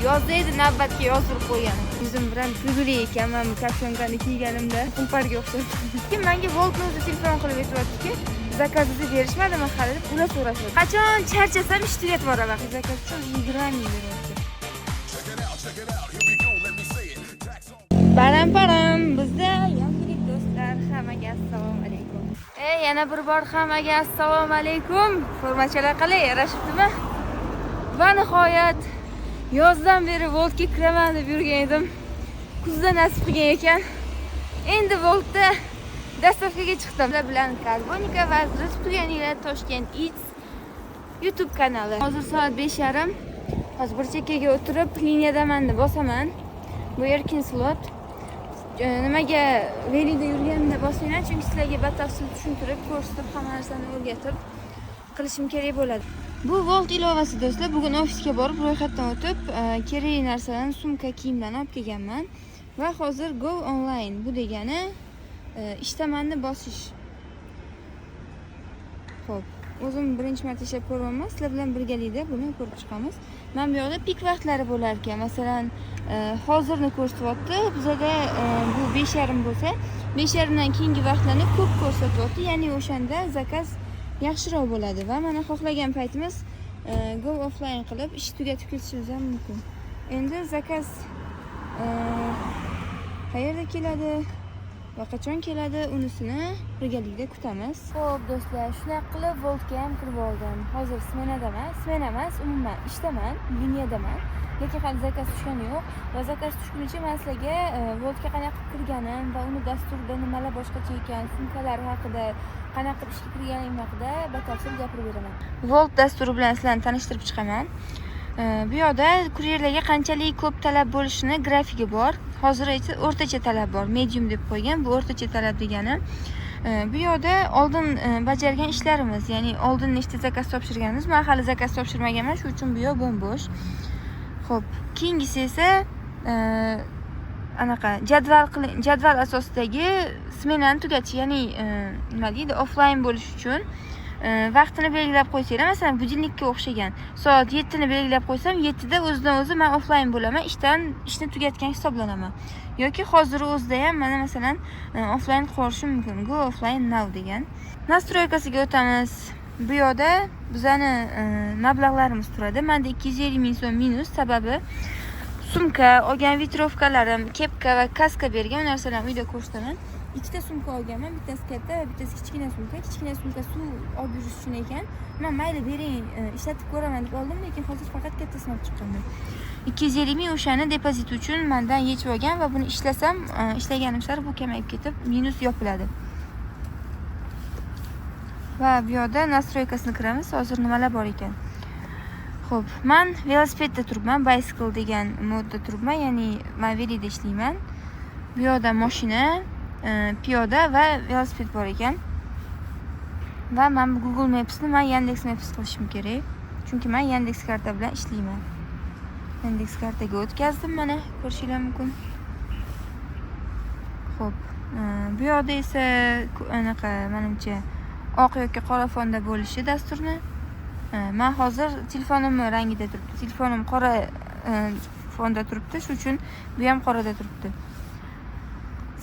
Yozda edi navbatga yozdirib qo'yganim. Yuzim bilan kulgili ekan, man bu капюшонка ni kiyganimda qumparga o'xshab. Keyin menga Woltni o'zi telefon qilib aytyaptiki, "Заказ ingizni berishmadimi hali?" deb ular so'rashadi. Qachon charchasam, ish tugatib yuboraman. Заказ uchun 20 000 beryapti. Here we go, let me say it. Tax on. Baram param, bizda yangilik, do'stlar, hammaga assalomu alaykum. Ey, yana bir bor hammaga assalomu alaykum. Formachalar qalay, yarashibdimi? Va nihoyat yozdan beri Woltga kiraman deb yurgan edim. Kuzda nasib qilgan ekan. Endi Woltda доставка ga chiqdim. Sizlar bilan Karbonika va kuzatib turganinglar Toshkent Eats YouTube kanali. Hozir soat 5:30. Hozir bir chekkaga o'tirib, liniyadaman deb bosaman. Bu erkin slot. Nimaga велик da yurganimda bosmayman? Chunki sizlarga batafsil tushuntirib, ko'rsatib, hamma narsani o'rgatib qilishim kerak bo'ladi. Bu Wolt ilovasi, do'stlar. Bugun ofisga borib, ro'yxatdan o'tib, kerakli narsalarni, sumka, kiyimlarni olib kelganman. Va hozir go online, bu degani ishdamanni bosish. Xo'p, o'zim birinchi marta ishlab ko'ryapman. Sizlar bilan birgalikda buni ko'rib chiqamiz. Mana bu yoqda пик vaqtlari bo'lar ekan. Masalan, hozirni ko'rsatyapti. Bizada bu 5:30 bo'lsa, 5:30 dan keyingi vaqtlarni ko'p ko'rsatyapti. Ya'ni o'shanda заказ yaxshiroq bo'ladi va mana xohlagan paytimiz go offline qilib, ish tugatib ketishimiz ham mumkin. Endi заказ qayerda keladi va qachon keladi, unisini birgalikda kutamiz. Xo'p, do'stlar, shunaqa qilib Woltga ham kirib oldim. Hozir smenadaman, smena emas, umuman ishdaman, liniyadaman. Lekin hali заказ tushgani yo'q va заказ tushgunicha man sizlarga Woltga qanaqa qilib kirganim va uni dasturida nimalar boshqacha ekan, sumkalar haqida, qanaqa qilib ishga kirganim haqida batafsil gapirib beraman. Wolt dasturi bilan sizlarni tanishtirib chiqaman. Bu yoqda kuryerlarga qanchalik ko'p talab bo'lishini grafigi bor. Hozir esa o'rtacha talab bor. Medium deb qo'ygan. Bu o'rtacha talab degani. Bu yoqda oldin bajargan ishlarimiz, ya'ni oldin nechta заказ topshirganimiz. Men hali заказ topshirmaganman, shuning uchun bu yoq bo'm-bo'sh. Xo'p, keyingisi esa anaqa jadval qiling, jadval asosidagi smenani tugatish, ya'ni nima deydi, offline bo'lish uchun vaqtini belgilab qo'ysanglar, masalan, будильник ka o'xshagan soat 7 ni belgilab qo'ysam, 7 da o'zidan o'zi man offline bo'laman, ishdan ishni tugatgan hisoblanaman. Yoki hozir o'zida ham mana, masalan, offline qilib yuborishim mumkin. Go offline now degan. Настройка siga o'tamiz. Bu yoqda bizani mablag'larimiz turadi. Menda 250 ming so'm minus, sababi sumka olgan, ветровка larim, kepka va kaska bergan. U narsalarni uyda ko'rsataman. Ikkita sumka olganman, bittasi katta va bittasi kichkina sumka. Kichkina sumka suv olib yurish uchun ekan. Man "Mayli, bering, ishlatib ko'raman" deb oldim, lekin hozir faqat kattasini olib chiqqanman. 250 ming o'shani depozit uchun mandan yechib olgan va buni ishlasam, ishlaganim sari bu kamayib ketib, minus yopiladi. Va bu yoqda настройка sini kiramiz. Hozir nimalar bor ekan? Xo'p, man velosipedda turibman, bicycle degan modda turibman, ya'ni man велик da ishlayman. Bu yoqda mashina, piyoda va velosiped bor ekan. Va man bu Google Mapsni man Yandex Maps qilishim kerak. Chunki man Yandex karta bilan ishlayman. Yandex kartaga o'tkazdim, mana ko'rishinglar mumkin. Xo'p, bu yoqda esa anaqa, manimcha, oq yoki qora fonda bo'lishi dasturni. Man hozir telefonimni rangida turibdi. Telefonim qora fonda turibdi, shuning uchun bu ham qorada turibdi.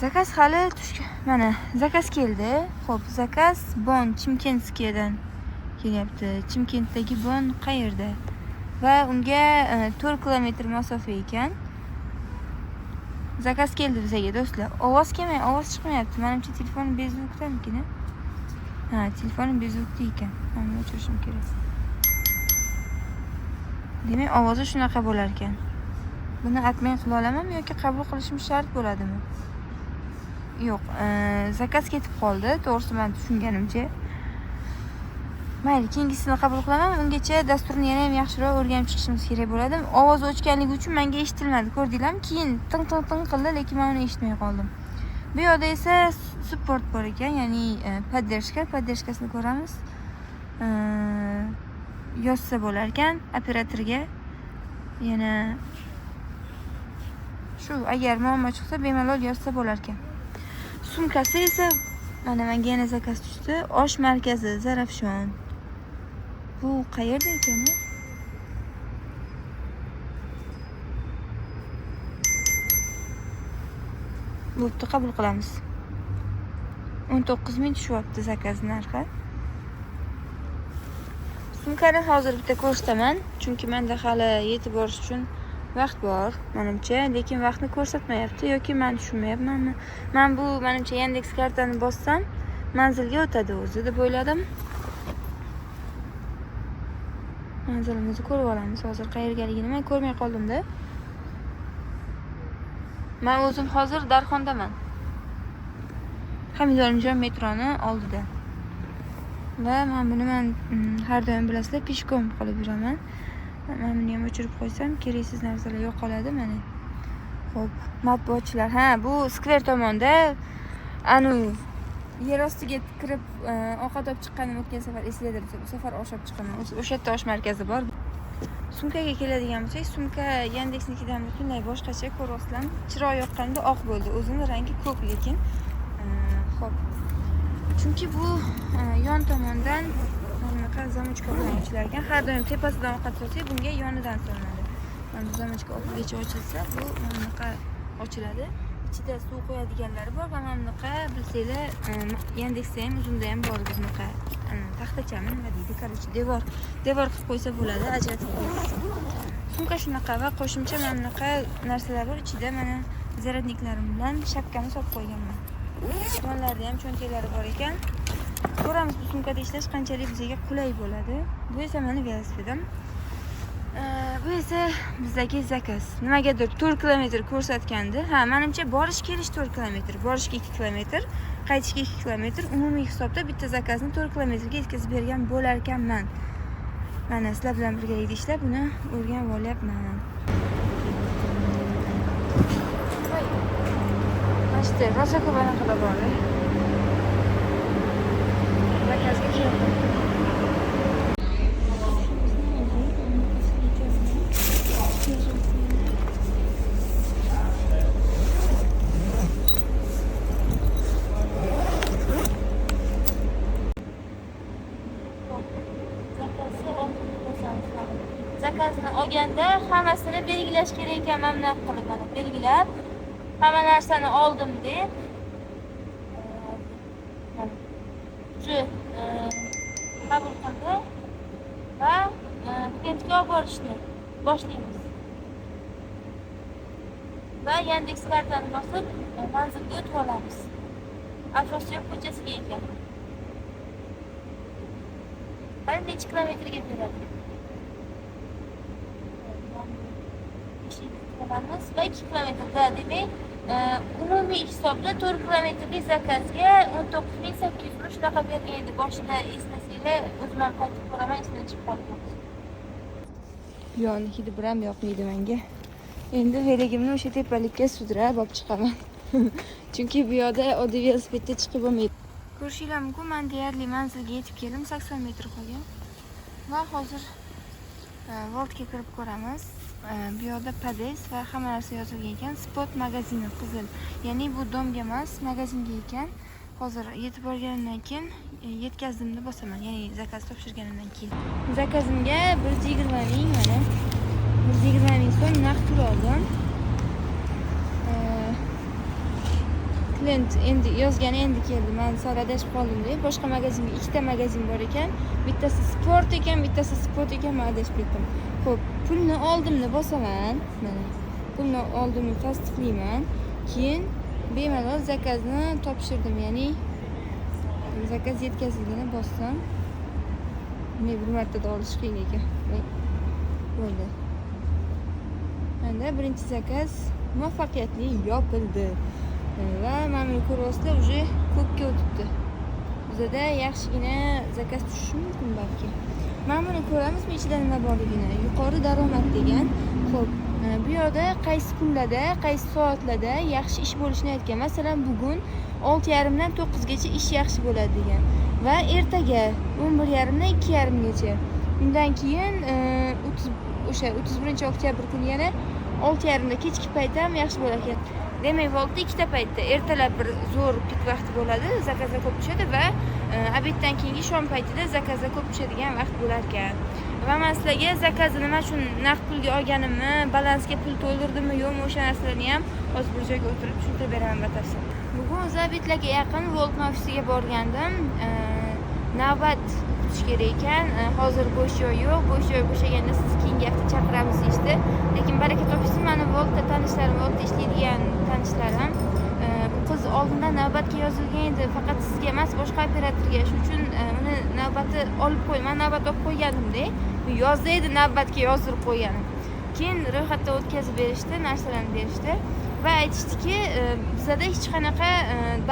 Заказ hali tushgan. Mana заказ keldi. Xo'p, заказ Bon Chimkentskiyadan kelyapti. Chimkentdagi Bon qayerda? Va unga 4 kilometr masofa ekan. Заказ keldi bizaga, do'stlar. Ovoz kelmay, ovoz chiqmayapti. Menimcha, telefon без звук damikin? Ha, telefonim без звук da ekan. Mana buni o'chirishim kerak. Demak, ovozi shunaqa bo'lar ekan. Buni отмен qila olamanmi yoki qabul qilishim shart bo'ladimi? Yo'q, заказ ketib qoldi, to'g'risi men tushunganimcha. Mayli, keyingisini qabul qilaman. Ungacha dasturni yana ham yaxshiroq o'rganib chiqishimiz kerak bo'ladi. Ovoz o'chganligi uchun menga eshitilmadi, ko'rdinglarmi? Keyin ting ting ting qildi, lekin men uni eshitmay qoldim. Bu yoqda esa support bor ekan, ya'ni поддержка, поддержка sini ko'ramiz. Yozsa bo'lar ekan operatorga. Yana shu, agar muammo chiqsa, bemalol yozsa bo'lar ekan. Sumkasi esa mana, menga yana заказ tushdi. Osh markazi, Zarafshon. Bu qayerda ekan? Bo'pti, qabul qilamiz. 19 ming tushyapti zakaz narxi. Sumkani hozir bitta ko'rsataman, chunki menda hali yetib borish uchun vaqt bor, menimcha, lekin vaqtni ko'rsatmayapti yoki men tushunmayapmanmi? Men bu menimcha Yandex kartani bossam manzilga o'tadi o'zi deb o'yladim. Manzilimizni ko'rib olamiz hozir qayergaligini men ko'rmay qoldim-da. Men o'zim hozir Darxondaman. Hamid Olimjon metroni oldida. Va men buni har doim bilasizlar, pishkom qilib yuraman. Men buni ham o'chirib qo'ysam, keraksiz narsalar yo'qoladi mana. Xo'p, matbuotchilar. Ha, bu skver tomonda anu yer ostiga kirib ovqat olib chiqqanim o'tgan safar esinglarda bo'lsa, bu safar osh olib chiqaman. O'sha yerda osh markazi bor. Sumkaga keladigan bo'lsak, sumka Yandexnikidan butunlay boshqacha ko'ryapsizlarmi? Chiroq yoqqanda oq bo'ldi, o'zini rangi ko'k lekin. Xo'p. Chunki bu yon tomondan bunaqa zamochka bilan ochilar ekan. Har doim tepasidan ovqat solsak, bunga yonidan solinadi. Mana bu zamochka oxirigacha ochilsa, bu mana bunaqa ochiladi. Ichida suv qo'yadiganlari bor va mana bunaqa bilsanglar, Yandexda ham, Uzumda ham bor bunaqa taxtachami nima deydi, короче, devor qilib qo'ysa bo'ladi, ajratib qo'yish uchun. Sumka shunaqa va qo'shimcha mana bunaqa narsalar bor. Ichida mana zaryadniklarim bilan shapkani solib qo'yganman. Yonlarida ham cho'ntaklari bor ekan. Ko'ramiz bu sumkada ishlash qanchalik bizga qulay bo'ladi. Bu esa meni velosipedim. Bu esa bizdagi zakaz. Nimagadir 4 kilometr ko'rsatgandi. Ha, menimcha borish kelish 4 kilometr, borishga 2 kilometr, qaytishga 2 kilometr. Umumiy hisobda bitta zakazni 4 kilometrga yetkazib bergan bo'lar ekanman. Mana sizlar bilan birgalikda ishlab buni o'rganib olyapman. Mana shu rosa ko'p anaqalar bor. Zakazga keldim. Zakazni olganda hammasini belgilash kerak ekan, mana bunaqa qilib mana belgilab hamma narsani oldim deb shu qabul qildi va klientga olib borishni boshlaymiz. Va Yandex kartani bosib manzilga o'tib olamiz. Afrosiyob ko'chasiga ekan. Qani necha kilometrga beradi? Olamiz va 2 kilometrda, demak, umumiy hisobda 4 kilometrlik zakazga 19800 rubl shunaqa bergan edi. Boshida eslasanglar, o'zim ham qaytib ko'raman, esimdan chiqib qolgan. Yoni hidi bir ham yoqmaydi menga. Endi veligimni o'sha tepalikka sudrab olib chiqaman. Chunki bu yoqda oddiy velosipedda chiqib bo'lmaydi. Ko'rishinglar mumkin, men deyarli manzilga yetib keldim, 80 metr qolgan. Va hozir Voltga kirib ko'ramiz. Bu yoqda Pades va hamma narsa yozilgan ekan. Spot magazini qizil. Ya'ni bu domga emas, magazinga ekan. Hozir yetib borganimdan keyin yetkazdimni bosaman. Ya'ni zakaz topshirganimdan keyin. Zakazimga 120 ming mana 120 ming so'm naqd pul oldim. Klient endi yozgani endi keldi. Men sal adashib qoldim deb. Boshqa magazinga ikkita magazin bor ekan. Bittasi sport ekan, bittasi sport ekan, men adashib ketdim. Xo'p, pulni oldimni bosaman. Mana pulni oldimni tasdiqlayman. Keyin bemalol zakazni topshirdim, ya'ni zakaz yetkazilgani bossam, men bir martada olish qiyin ekan. Bo'ldi. Mana birinchi zakaz muvaffaqiyatli yopildi. Va mana buni ko'ryapsizlar, уже ko'kka o'tibdi. Bizada yaxshigina zakaz tushishi mumkin balki. Mana buni ko'ramizmi ichida nima borligini. Yuqori daromad degan. Xo'p, bu yerda qaysi kunlarda, qaysi soatlarda yaxshi ish bo'lishini aytgan. Masalan, bugun 6:30 dan 9 gacha ish yaxshi bo'ladi degan va ertaga 11:30 dan 2:30 gacha. Undan keyin 31-oktyabr kuni yana 6:30 da kechki payt ham yaxshi bo'lar ekan. Demak, Voltda ikkita paytda, ertalab bir zo'r pik vaqti bo'ladi, zakazlar ko'p tushadi va obeddan keyingi shom paytida zakazlar ko'p tushadigan vaqt bo'lar ekan. Va man sizlarga zakazni nima uchun naqd pulga olganimni, balansga pul to'ldirdimmi yo'qmi, o'sha narsalarni ham hozir bir joyga o'tirib tushuntirib beraman batafsil. Bugun o'zi обед larga yaqin Volt ofisiga borgandim. Navbat kutish kerak ekan. Hozir bo'sh joy yo'q. Bo'sh joy bo'shaganda siz keyingi hafta chaqiramiz deyishdi. Lekin baraka topishsin, mani Voltda tanishlarim, Voltda ishlaydigan tanishlarim, bu qiz oldindan navbatga yozilgan edi, faqat sizga emas, boshqa operatorga. Shuning uchun uni navbati olib qo'y, man navbat olib qo'ygandim-da. Yozda edi navbatga yozdirib qo'yganim. Keyin ro'yxatdan o'tkazib berishdi, narsalarni berishdi va aytishdiki, bizada hech qanaqa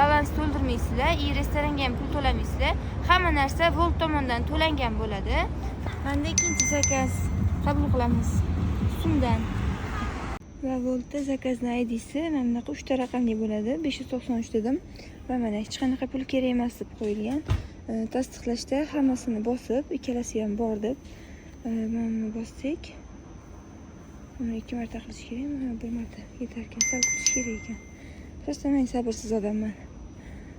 balans to'ldirmaysizlar, и restoranga ham pul to'lamaysizlar. Hamma narsa Volt tomonidan to'langan bo'ladi. Menda ikkinchi zakaz qabul qilamiz. Sumdan. Va Voltda zakazni IDsi mana bunaqa 3 ta raqamli bo'ladi. 593 dedim. Va mana hech qanaqa pul kerak emas deb qo'yilgan. Tasdiqlashda hammasini bosib, ikkalasi ham bor deb, mana buni bosdik. Uni ikki marta qilish kerakmi? Ha, bir marta yetar ekan. Sal kutish kerak ekan. Просто men sabrsiz odamman.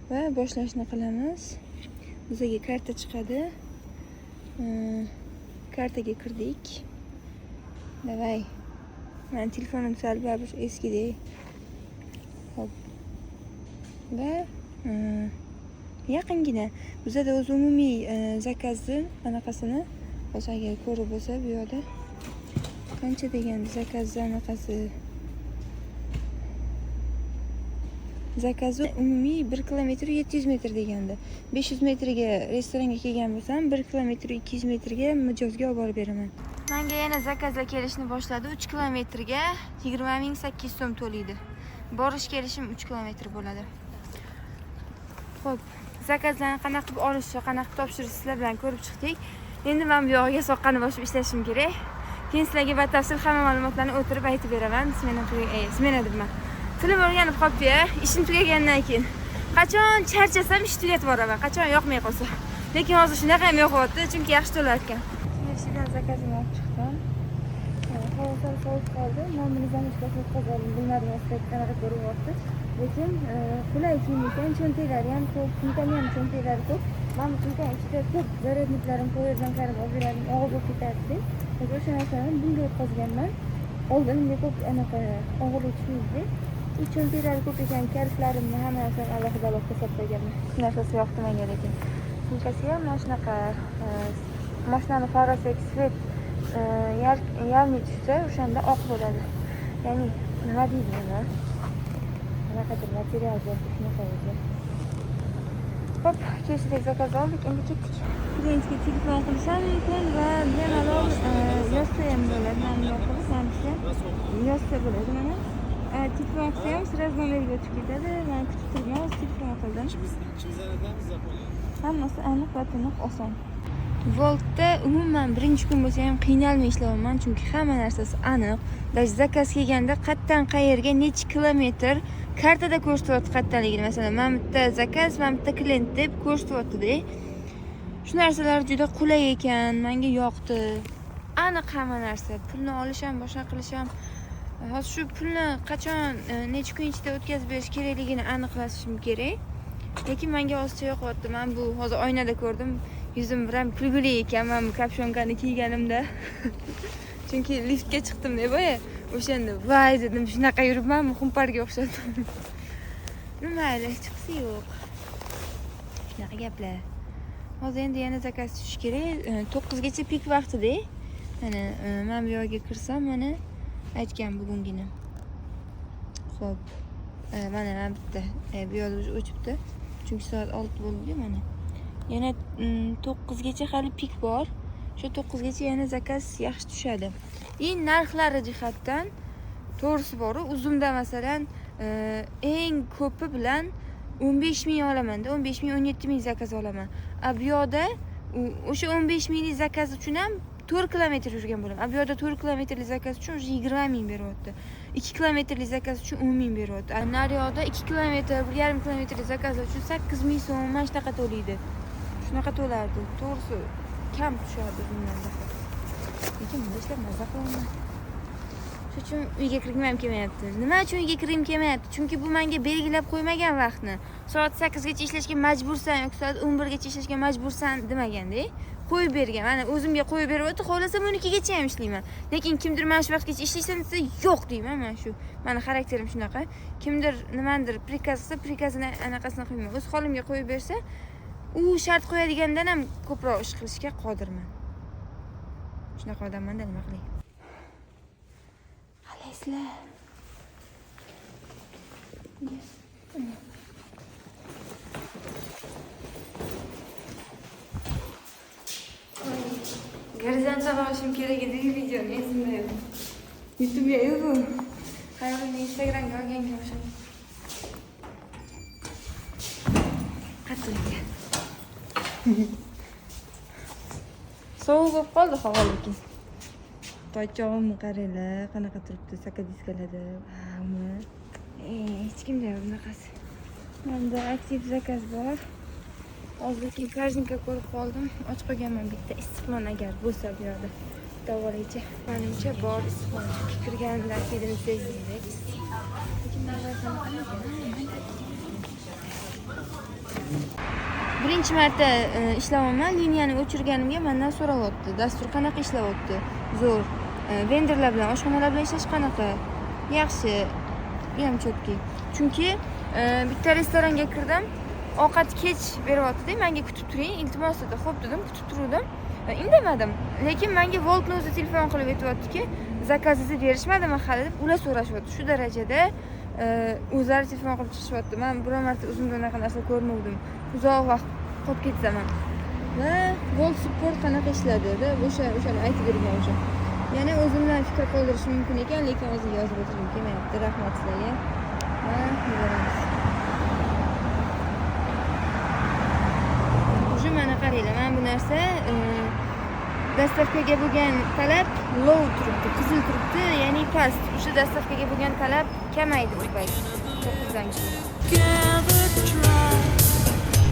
Va boshlashni qilamiz. Bizga karta chiqadi. Kartaga kirdik. Давай. Mani telefonim sal baribir eskida. Hop. Va yaqingina bizada o'zi umumiy zakazni anaqasini hozir agar ko'rib bo'lsa, bu yoqda qancha degan zakazni anaqasi, zakazi umumiy 1 kilometr 700 metr degandi. 500 metrga restoranga kelgan bo'lsam, 1 kilometr 200 metrga mijozga olib borib beraman. Menga yana zakazlar kelishni boshladi. 3 kilometrga 20 800 so'm to'laydi. Borish kelishim 3 kilometr bo'ladi. Xo'p, zakazlarni qanaqa qilib olishni, qanaqa qilib topshirish sizlar bilan ko'rib chiqdik. Endi men bu yog'iga soqqani bosib ishlashim kerak. Keyin sizlarga batafsil hamma ma'lumotlarni o'tirib aytib beraman. Smena smena debman. Tilim o'rganib qolibdi-ya, ishim tugagandan keyin. Qachon charchasam ish tugatib yuboraman, qachon yoqmay qolsa. Lekin hozir shunaqa ham yoqyapti, chunki yaxshi to'layotgan. KFCdan zakazimni olib chiqdim. Havo sal sovib qoldi. Men buni замочка sini o'tkazib oldim. Bilmadim, ostidagi qanaqa ko'rinyapti. Lekin qulay kiyim ekan, cho'ntaklari ham ko'p, sumkani ham cho'ntaklari ko'p. Mana bu sumkani ichida ko'p зарядник larim, powerbanklarim olib yurardim, og'ir bo'lib ketardi. Hozir o'sha narsani bunga o'tkazganman. Oldin unga ko'p anaqa og'irlik tushmaydi. И cho'ntaklari ko'p ekan, kalitlarimni hamma narsani alohida alohida solib qo'yganman. Shu narsasi yoqdi menga lekin. Sumkasi ham mana shunaqa, mashinani farasiga свет yarmi tushsa, o'shanda oq bo'ladi. Ya'ni nima deydi buni? Qanaqadir material bor, shunaqa o'zi. Hop, KFCdagi zakaz oldik, endi ketdik. Klientga telefon qilisham mumkin va bemalol yozsa ham bo'ladi. Mana bunday qilib, mana bu yozsa bo'ladi mana. Telefon qilsa ham сразу nomerga o'tib ketadi. Men kutib turibman, hozir telefon qildim. İkimiz nereden Japonya? Hammasi aniq va tiniq, oson. Voltda umuman birinchi kun bo'lsa ham qiynalmay ishlayapman, chunki hamma narsasi aniq. Даже zakaz kelganda qayerdan qayerga necha kilometr kartada ko'rsatyapti qayerdaligini. Masalan, mana bu yerda zakaz, mana bu yerda klient deb ko'rsatyapti-da. Shu narsalar juda qulay ekan, menga yoqdi. Aniq hamma narsa. Pulni olish ham, boshqa qilish ham. Hozir shu pulni qachon, necha kun ichida o'tkazib berish kerakligini aniqlashim kerak. Lekin menga ozcha yoqyapti. Men bu hozir oynada ko'rdim. Yuzim biram kulgili ekan men bu капюшонка ni kiyganimda. Chunki liftga chiqdim deb boya. O'shanda voy dedim, shunaqa yuribmanmi, xumparga o'xshadim. Mayli, hechqisi yo'q. Shunaqa gaplar. Hozir endi yana zakaz tushish kerak. 9 gacha pik vaqtida. Mana men bu yoqqa kirsam, mana aytgan bugungini. Xo'p. Mana bitta. Bu yoqda уже o'chibdi. Chunki soat 6 bo'ldi mana. Yana 9 gacha hali pik bor. Shu 9 gacha yana zakaz yaxshi tushadi. И narxlari jihatdan to'g'risi bor-u, Uzumda masalan, eng ko'pi bilan 15 ming olamanda, 15 ming, 17 ming zakaz olaman. A bu yoqda o'sha 15 minglik zakaz uchun ham 4 kilometr yurgan bo'laman. A bu yoqda 4 kilometrlik zakaz uchun уже 20 ming beryapti. 2 kilometrlik zakaz uchun 10 ming beryapti. A naryoqda 2 kilometr, 1,5 kilometrlik zakazlar uchun 8 ming so'm mana shunaqa to'laydi. Shunaqa to'lardi. To'g'risi kam tushardi bundan. Lekin bunda ishlab maza qilaman. Shuning uchun uyga kirgim ham kelmayapti. Nima uchun uyga kirgim kelmayapti? Chunki bu menga belgilab qo'ymagan vaqtni. Soat 8 gacha ishlashga majbursan yoki soat 11 gacha ishlashga majbursan demaganda. Qo'yib bergan, mana o'zimga qo'yib beryapti, xohlasam 12gacha ham ishlayman. Lekin kimdir mana shu vaqtgacha ishlaysan desa, yo'q deyman. Mana shu mani xarakterim shunaqa. Kimdir nimanidir приказ qilsa, приказ ini anaqasini qilmayman. O'z holimga qo'yib bersa, u shart qo'yadigandan ham ko'proq ish qilishga qodirman. Shunaqa odammanda, nima qilay. Qalaysizlar? Gorizont olishim kerak edi, videoni esimda yo'q. YouTube'ga yo'q u. Xayolimni Instagramga olganga o'xshab. Qattiq ekan. Sovuq bo'lib qoldi havo lekin. Toychog'imni qaranglar, qanaqa turibdi, sakadiskalarda. Hech kimda yo'q bunaqasi. Menda aktiv zakaz bor. Hozir korzinka ko'rib qoldim. Och qolganman bitta issiqnon agar bo'lsa bu yerda. Davolaychi. Menimcha bor issiqnon. Chunki kirganimda hidini sezdim. Lekin birinchi marta ishlayapman. Liniyani o'chirganimga mendan so'rayapti. Dastur qanaqa ishlayapti? Zo'r. Vendorlar bilan, oshxonalar bilan ishlash qanaqa? Yaxshi. Bu ham cho'tki. Chunki bitta restoranga kirdim. Ovqat kech beryapti-da, menga kutib turing, iltimos dedi. Xo'p dedim, kutib turdim. Indamadim. Lekin menga Woltni o'zi telefon qilib aytyaptiki, zakazingizni berishmadimi hali deb ular so'rashyapti. Shu darajada o'zlari telefon qilib chiqishyapti. Men biror marta o'zimda unaqa narsa ko'rmadim. Uzoq vaqt qolib ketsam ham. Va Wolt support qanaqa ishladi deb o'shani aytib bergan o'sha. Yana o'zimdan fikr qoldirishim mumkin ekan, lekin hozir yozib o'tirgim kelmayapti. Rahmat sizlarga. Va yuboramiz. Уже mana qaranglar, mana bu narsa dastavkaga bo'lgan talab low turibdi, qizil turibdi, ya'ni past. O'sha dastavkaga bo'lgan talab kamaydi bu payt. 9dan keyin.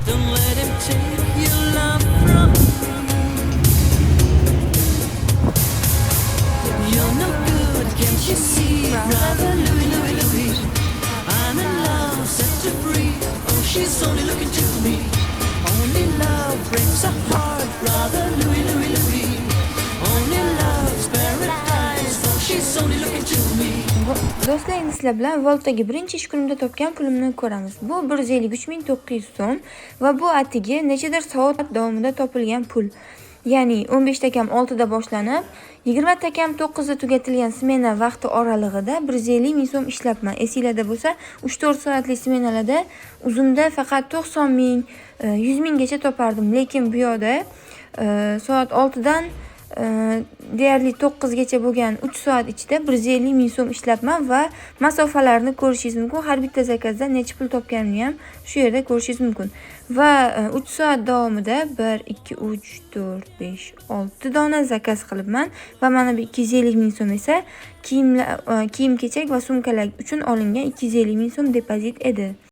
Don't let him take your love from me. You're no good, can't you see? Brother Louie, Louie, Louie. I'm in love, set to free. Oh, she's only looking to me. Only love breaks a heart, brother Louie, Louie, Louie. Only love's paradise. Oh, she's only looking to me. Do'stlar, endi sizlar bilan Woltdagi birinchi ish kunimda topgan pulimni ko'ramiz. Bu 153 900 so'm va bu atigi nechadir soat davomida topilgan pul. Ya'ni 15 ta kam 6 da boshlanib, 20 ta kam 9 da tugatilgan smena vaqti oralig'ida 150 ming so'm ishlabman. Esinglarda bo'lsa, 3-4 soatlik smenalarda uzumda faqat 90 ming, 100 minggacha topardim. Lekin bu yoqda soat 6dan deyarli 9gacha bo'lgan 3 soat ichida 150 ming so'm ishlabman va masofalarni ko'rishingiz mumkin. Har bitta zakazdan necha pul topganimni ham shu yerda ko'rishingiz mumkin. Va 3 soat davomida 1, 2, 3, 4, 5, 6 dona zakaz qilibman va mana bu 250 ming so'm esa kiyim-kechak va sumkalar uchun olingan 250 ming so'm depozit edi.